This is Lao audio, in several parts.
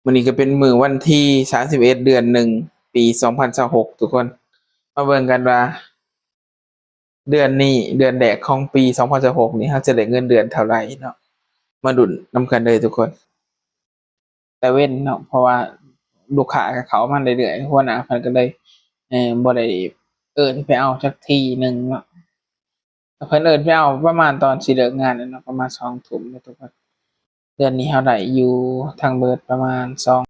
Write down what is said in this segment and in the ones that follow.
ມື້ນີ້ກໍເປັນມື້ວັນທີສາມສິບເອັດ ເດືອນໜຶ່ງ ປີສອງພັນຊາວຫົກ ທຸກຄົນ. ມາເບິ່ງກັນວ່າເດືອນນີ້ ເດືອນແລກຂອງປີສອງພັນຊາວຫົກນີ້ ເຮົາຈະໄດ້ເງິນເດືອນເທົ່າໃດເນາະ. ມາລຸ້ນນຳກັນເລີຍທຸກຄົນ. ແຕ່ເວັນເນາະ ເພາະວ່າລູກຄ້າກໍເຂົ້າມາເລື້ອຍໆ ຫົວໜ້າເພິ່ນກໍເລີຍ ເອີ ບໍ່ໄດ້ເອີ້ນໄປເອົາຈັກທີໜຶ່ງເນາະ. ເພິ່ນເອີ້ນໄປເອົາປະມານຕອນຊິເລີກງານແລ້ວເນາະ ປະມານສອງທຸ່ມເນາະທຸກຄົນ. ເດືອນນີ້ເຮົາໄດ້ຢູ່ທັງເບິດປະມານສອງ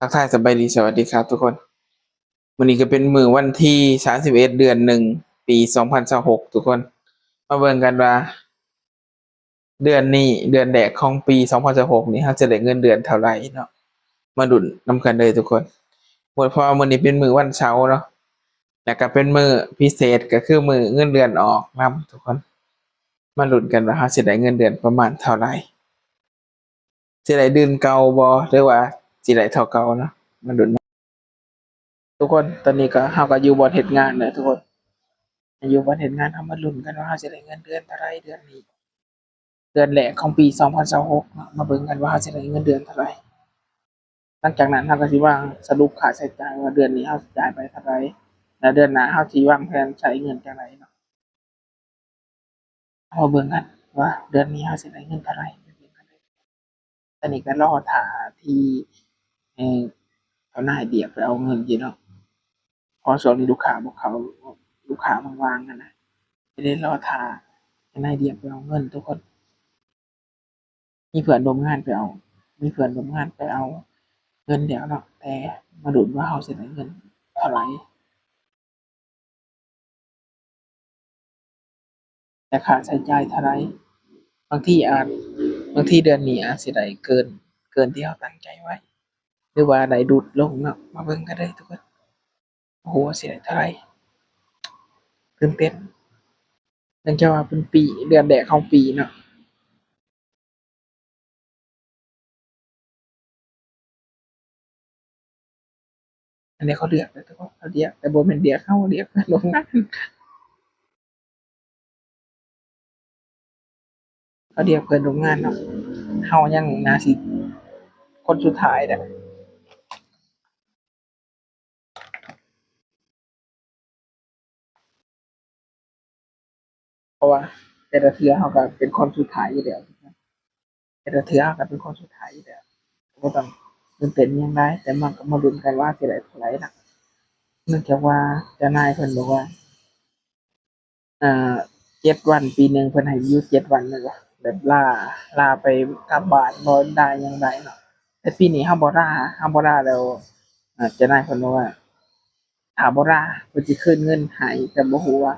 ທັກທາຍສະບາຍດີ ສະຫວັດດີຄັບທຸກຄົນ. ມື້ນີ້ກໍເປັນມື້ວັນທີສາມສິບເອັດ ເດືອນໜຶ່ງ ປີສອງພັນຊາວຫົກ ທຸກຄົນ. ມາເບິ່ງກັນວ່າເດືອນນີ້ ເດືອນແລກຂອງປີສອງພັນຊາວຫົກນີ້ ເຮົາຈະໄດ້ເງິນເດືອນເທົ່າໃດເນາະ. ມາລຸ້ນນຳກັນເລີຍທຸກຄົນ. ເພາະວ່າມື້ນີ້ເປັນມື້ວັນເສົາເນາະ ແລ້ວກໍເປັນມື້ພິເສດ ກໍຄືມື້ເງິນເດືອນອອກນຳທຸກຄົນ. ມາລຸ້ນກັນວ່າເຮົາຊິໄດ້ເງິນເດືອນປະມານເທົ່າໃດ. ຊິໄດ້ເດືອນເກົ່າບໍ່ ຫຼືວ່າຊິໄດ້ເທົ່າເກົ່າເນາະ ມາລຸ້ນນຳ. ທຸກຄົນ ຕອນນີ້ກໍ ເຮົາກໍຢູ່ບ່ອນເຮັດງານແລ້ວທຸກຄົນ. ຢູ່ບ່ອນເຮັດງານ ເຮົາມາລຸ້ນກັນວ່າເຮົາຊິໄດ້ເງິນເດືອນເທົ່າໃດເດືອນນີ້ ເດືອນແລກຂອງປີສອງພັນຊາວຫົກເນາະ. ມາເບິ່ງກັນວ່າເຮົາຊິໄດ້ເງິນເດືອນເທົ່າໃດ. ຫຼັງຈາກນັ້ນ ເຮົາກໍຊິວາງສະຫຼຸບຄ່າໃຊ້ຈ່າຍວ່າເດືອນນີ້ເຮົາຊິຈ່າຍໄປເທົ່າໃດ ແລະ ເດືອນໜ້າເຮົາຊິວາງແຜນໃຊ້ເງິນຈັ່ງໃດເນາະ. ເຮົາມາເບິ່ງກັນວ່າເດືອນນີ້ເຮົາຊິໄດ້ເງິນເທົ່າໃດ. ຕອນນີ້ກໍລໍຖ້າທີ່ ເອີ ເຈົ້ານາຍລຽກໄປເອົາເງິນຢູ່ເນາະ ເພາະຊ່ວງນີ້ລູກຄ້າບໍ່ເຂົ້າ ລູກຄ້າວ່າງໆຫັ້ນນະ ກໍເລີຍລໍຖ້າເຈົ້ານາຍລຽກໄປເອົາເງິນທຸກຄົນ. ມີເພື່ອນຮ່ວມງານໄປເອົາ ມີເພື່ອນຮ່ວມງານໄປເອົາເງິນແລ້ວເນາະ ແຕ່ມາລຸ້ນວ່າເຮົາຊິໄດ້ເງິນເທົ່າໃດ ແລະ ຄ່າໃຊ້ຈ່າຍເທົ່າໃດ. ບາງທີອາດ ບາງທີເດືອນນີ້ອາດຊິໄດ້ເກີນ ເກີນທີ່ເຮົາຕັ້ງໃຈໄວ້ ຫຼືວ່າໄດ້ຫຼຸດລົງເນາະ. ມາເບິ່ງກັນເລີຍທຸກຄົນ. ໂອ້ໂຫ ຊິໄດ້ເທົ່າໃດ ຕື່ນເຕັ້ນ ເນື່ອງຈາກວ່າເປັນປີ ເດືອນແລກຂອງປີເນາະ. ອັນນີ້ເຂົາລຽກແລ້ວທຸກຄົນ ເຂົາລຽກ ແຕ່ບໍ່ແມ່ນລຽກເຮົາ ລຽກເພື່ອນຮ່ວມງານ ເຂົາລຽກເພື່ອນຮ່ວມງານເນາະ. ເຮົາຍັງໜ້າຊິຄົນສຸດທ້າຍແຫຼະ ເພາະວ່າແຕ່ລະເທື່ອເຮົາກໍເປັນຄົນສຸດທ້າຍຢູ່ແລ້ວ ແຕ່ລະເທື່ອເຮົາກໍເປັນຄົນສຸດທ້າຍຢູ່ແລ້ວ ກໍບໍ່ຕ້ອງຕື່ນເຕັ້ນຫຍັງຫຼາຍ. ແຕ່ມາ ກໍມາລຸ້ນກັນວ່າຊິໄດ້ເທົ່າໃດນະ ເນື່ອງຈາກວ່າເຈົ້ານາຍເພິ່ນບອກວ່າ ເອີ ເຈັດວັນ ປີໜຶ່ງເພິ່ນໃຫ້ຢຸດເຈັດວັນແມ່ນບໍ່ ແບບລາ ລາໄປກັບບ້ານບໍ່ໄດ້ຫຍັງໄດ້ເນາະ. ແຕ່ປີນີ້ເຮົາບໍ່ລາ ເຮົາບໍ່ລາແລ້ວ ເອີ ເຈົ້ານາຍເພິ່ນບອກວ່າ ຖ້າບໍ່ລາເພິ່ນຊິຄືນເງິນໃຫ້ ແຕ່ບໍ່ຮູ້ວ່າ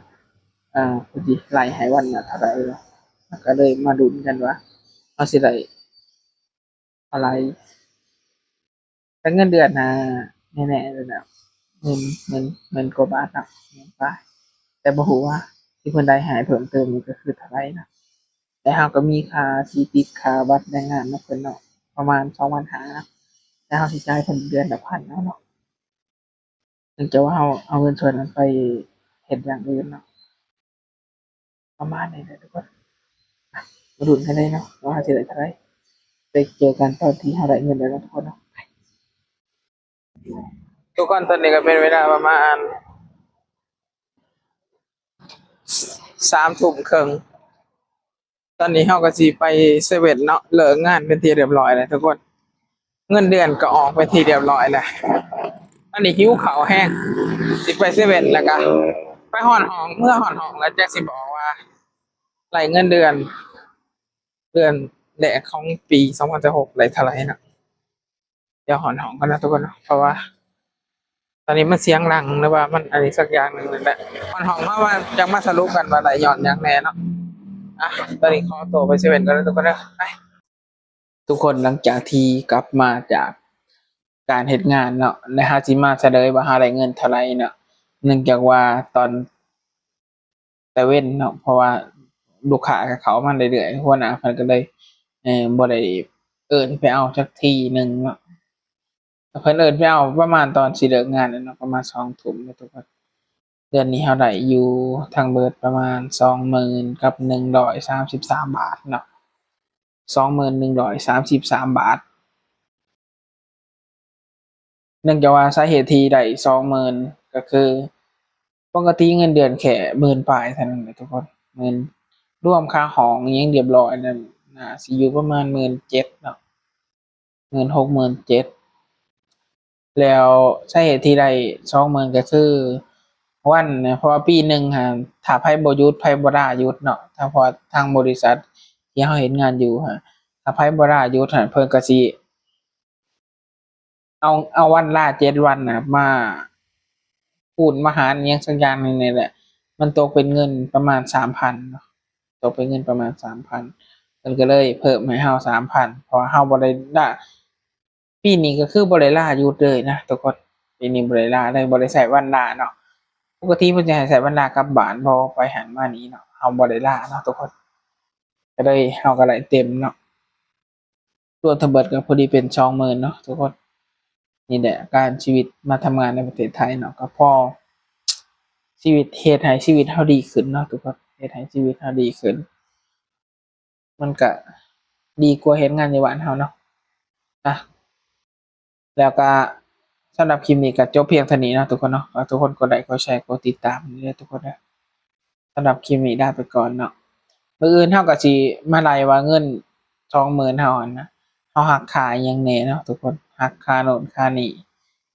ເອີ ເພິ່ນຊິໄລ່ໃຫ້ວັນລະເທົ່າໃດເນາະ. ເຮົາກໍເລີຍມາລຸ້ນກັນວ່າເຮົາຊິໄດ້ເທົ່າໃດ. ແຕ່ເງິນເດືອນນະແນ່ໆແລ້ວ ໝື່ນ ໝື່ນ ໝື່ນກວ່າບາດເນາະ ໝື່ນປາຍ ແຕ່ບໍ່ຮູ້ວ່າທີ່ເພິ່ນໄດ້ໃຫ້ເພີ່ມເຕີມນີ້ກໍຄືເທົ່າໃດນະ. ແຕ່ເຮົາກໍມີຄ່າທີ່ຕິດຄ່າບັດແຮງງານນຳເພິ່ນເນາະ ປະມານສອງພັນຫ້າ ແຕ່ເຮົາຊິຈ່າຍເພິ່ນເດືອນລະພັນເອົາເນາະ. ເນື່ອງຈາກວ່າເຮົາເອົາເງິນສ່ວນນັ້ນໄປເຮັດຢ່າງອື່ນເນາະ. ປະມານນີ້ແຫຼະທຸກຄົນ ມາລຸ້ນກັນເລີຍເນາະ ວ່າເຮົາຊິໄດ້ເທົ່າໃດ. ໄປເຈີກັນຕອນທີ່ເຮົາໄດ້ເງິນແລ້ວເນາະທຸກຄົນເນາະ. ທຸກຄົນ ຕອນນີ້ກໍເປັນເວລາປະມານສາມທຸ່ມເຄິ່ງ ຕອນນີ້ເຮົາກໍຊິໄປເຊເວັ່ນເນາະ ເລີກງານເປັນທີ່ຮຽບຮ້ອຍແລ້ວທຸກຄົນ. ເງິນເດືອນກໍອອກເປັນທີ່ຮຽບຮ້ອຍແລ້ວ. ຕອນນີ້ຫິວເຂົ້າແຮງ ຊິໄປເຊເວັ່ນ ແລ້ວກໍໄປຮອດຫ້ອງ ເມືອຮອດຫ້ອງແລ້ວ ແຈັກຊິບອກວ່າໄລ່ເງິນເດືອນ ເດືອນແລກຂອງປີສອງພັນຊາວຫົກໄດ້ເທົ່າໃດເນາະ. ດຽວຮອດຫ້ອງກ່ອນເນາະທຸກຄົນເນາະ ເພາະວ່າຕອນນີ້ມັນສຽງດັງ ຫຼືວ່າມັນອັນນີ້ສັກຢ່າງໜຶ່ງນັ້ນແຫຼະ. ຮອດຫ້ອງມາ ມາ ຈັ່ງມາສະຫຼຸບກັນວ່າໄດ້ຍ້ອນຫຍັງແດ່ເນາະ. ອ່ະ ຕອນນີ້ຂໍຕົວໄປເຊເວັ່ນກ່ອນເດີທຸກຄົນເດີ ໄປ. ທຸກຄົນ ຫຼັງຈາກທີ່ກັບມາຈາກການເຮັດງານເນາະ ແລ້ວເຮົາຊິມາສະເຫຼີຍວ່າເຮົາໄດ້ເງິນເທົ່າໃດເນາະ. ເນື່ອງຈາກວ່າຕອນ ແຕ່ເວັນເນາະ ເພາະວ່າລູກຄ້າກໍເຂົ້າມາເລື້ອຍໆ ຫົວໜ້າເພິ່ນກໍເລີຍ ເອີ ບໍ່ໄດ້ເອີ້ນໄປເອົາຈັກທີໜຶ່ງເນາະ. ເພິ່ນເອີ້ນໄປເອົາປະມານຕອນຊິເລີກງານແລ້ວເນາະ ປະມານສອງທຸ່ມເນາະທຸກຄົນ. ເດືອນນີ້ເຮົາໄດ້ຢູ່ທັງເບິດປະມານສອງໝື່ນກັບໜຶ່ງຮ້ອຍສາມສິບສາມບາດເນາະ, ສອງໝື່ນໜຶ່ງຮ້ອຍສາມສິບສາມບາດ. ເນື່ອງຈາກວ່າສາເຫດທີ່ໄດ້ສອງໝື່ນ ກໍຄື ປົກກະຕິເງິນເດືອນແຄ່ໝື່ນປາຍເທົ່ານັ້ນແຫຼະທຸກຄົນ, ໝື່ນ ລວມຄ່າຫ້ອງອີ່ຫຍັງຮຽບຮ້ອຍນັ້ນ ໜ້າຊິຢູ່ປະມານໝື່ນເຈັດເນາະ, ໝື່ນຫົກ ໝື່ນເຈັດ. ແລ້ວສາເຫດທີ່ໄດ້ສອງໝື່ນ ກໍຄືວັນ ເພາະວ່າປີໜຶ່ງຫັ້ນ ຖ້າໃຜບໍ່ຢຸດ ໃຜບໍ່ລາຢຸດເນາະ, ຖ້າ ເພາະວ່າທາງບໍລິສັດທີ່ເຮົາເຮັດງານຢູ່ຫັ້ນ ຖ້າໃຜບໍ່ລາຢຸດຫັ້ນ ເພິ່ນກໍຊິ ເອົາ ເອົາວັນລາເຈັດວັນນະ ມາຄູນມາຫານອີ່ຫຍັງສັກຢ່າງໜຶ່ງນີ້ແຫຼະ, ມັນຕົກເປັນເງິນປະມານສາມພັນເນາະ, ຕົກເປັນເງິນປະມານສາມພັນ. ເພິ່ນກໍເລີຍເພີ່ມໃຫ້ເຮົາສາມພັນ ເພາະວ່າເຮົາບໍ່ໄດ້ລາ, ປີນີ້ກໍຄືບໍ່ໄດ້ລາຢຸດເລີຍນະທຸກຄົນ, ປີນີ້ບໍ່ໄດ້ລາເລີຍ, ບໍ່ໄດ້ໃຊ້ວັນລາເນາະ. ປົກກະຕິເພິ່ນຈະໃຫ້ໃຊ້ວັນລາກັບບ້ານ ບໍ່ໄປຫັ້ນມານີ້ເນາະ, ເຮົາບໍ່ໄດ້ລາເນາະທຸກຄົນ, ກໍເລີຍ ເຮົາກໍໄດ້ເຕັມເນາະ. ລວມທັງເບິດກໍພໍດີເປັນສອງໝື່ນເນາະທຸກຄົນ. ນີ້ແຫຼະການ ຊີວິດມາທຳງານໃນປະເທດໄທເນາະ, ກໍພໍຊີວິດ ເຮັດໃຫ້ຊີວິດເຮົາດີຂຶ້ນເນາະທຸກຄົນ, ເຮັດໃຫ້ຊີວິດເຮົາດີຂຶ້ນ. ມັນກະດີກວ່າເຮັດງານຢູ່ບ້ານເຮົາເນາະ. ອ່ະ ແລ້ວກະສຳລັບຄລິບນີ້ກະຈົບພຽງເທົ່ານີ້ເນາະທຸກຄົນເນາະ. ຝາກທຸກຄົນກົດໄລ ກົດແຊ ກົດຕິດຕາມເດີທຸກຄົນເດີ. ສຳລັບຄລິບນີ້ລາໄປກ່ອນເນາະ. ມື້ອື່ນເຮົາກໍຊິມາໄລ່ວ່າເງິນສອງໝື່ນເຮົາຫັ້ນນະ ເຮົາຫັກຄ່າອີ່ຫຍັງແດ່ເນາະທຸກຄົນ, ຫັກຄ່າໂນ່ນຄ່ານີ້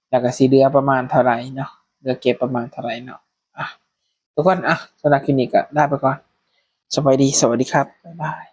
ແລ້ວກໍຊິເຫຼືອປະມານເທົ່າໃດເນາະ, ເຫຼືອເກັບປະມານເທົ່າໃດເນາະ. ອ່ະ ທຸກຄົນ ອ່ະ ສຳລັບຄລິບນີ້ກໍລາໄປກ່ອນ. ສະບາຍດີ ສະຫວັດດີຄັບ ບາຍບາຍ.